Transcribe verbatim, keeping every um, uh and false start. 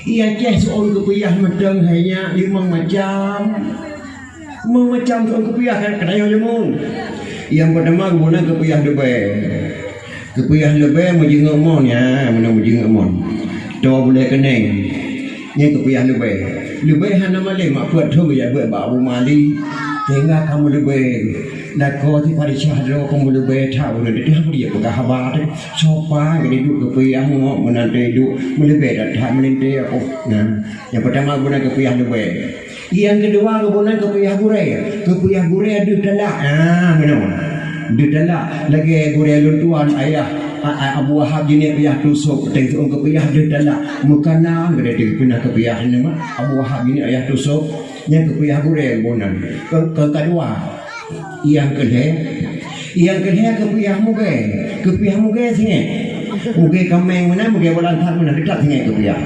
I Aceh seuôn keupeuyah mantong hai nyak limong macam. Limong macam seuôn keupeuyah ka, ka tanyoe jameun. Nyang peutama geuboh nan keupeuyah leubèe. Keupeuyah leubèe meujeungeuk mon, ya, meunan meujeungeuk mon. Toe bulèe keuneng. Nyan keupeuyah leubèe. Leubèe hana malèe mak peuet thon geujak beuet bak Abu Mali. Sehingga ka meuleubèe. Lakoe si Farisah droe ka meuleubèe that ureueng teuh, hana peue jipeugah haba teuh. Sopan geuduek keupeuyah ngok meunan teuh duek meuleubèe that-that meulintèe aku. Nah, nyang peutama geuboh nan keupeuyah leubèe. Nyang keudua geuboh nan keupeuyah gurèe. Keupeuyah gurèe deuh talak. Ah, meunoe. Deuh talak lagèe gurèe lôn tuan ayah, a, a, Abu Wahab jinek ayah Tusok, teuh seuôn keupeuyah deuh talak. Meukanan geude teuh peunah keupeuyah nyan, Abu Wahab jinek ayah Tusok. Nyang keupeuyah gurèe geuboh nan. Keu, keu keudua, nyang keulhèe, nyang keulhèe keupeuyah mugèe. Keupeuyah mugèe singèt. Mugèe kaméng meunan, mugèe beulantat meunan, teutab singèt keupeuyah.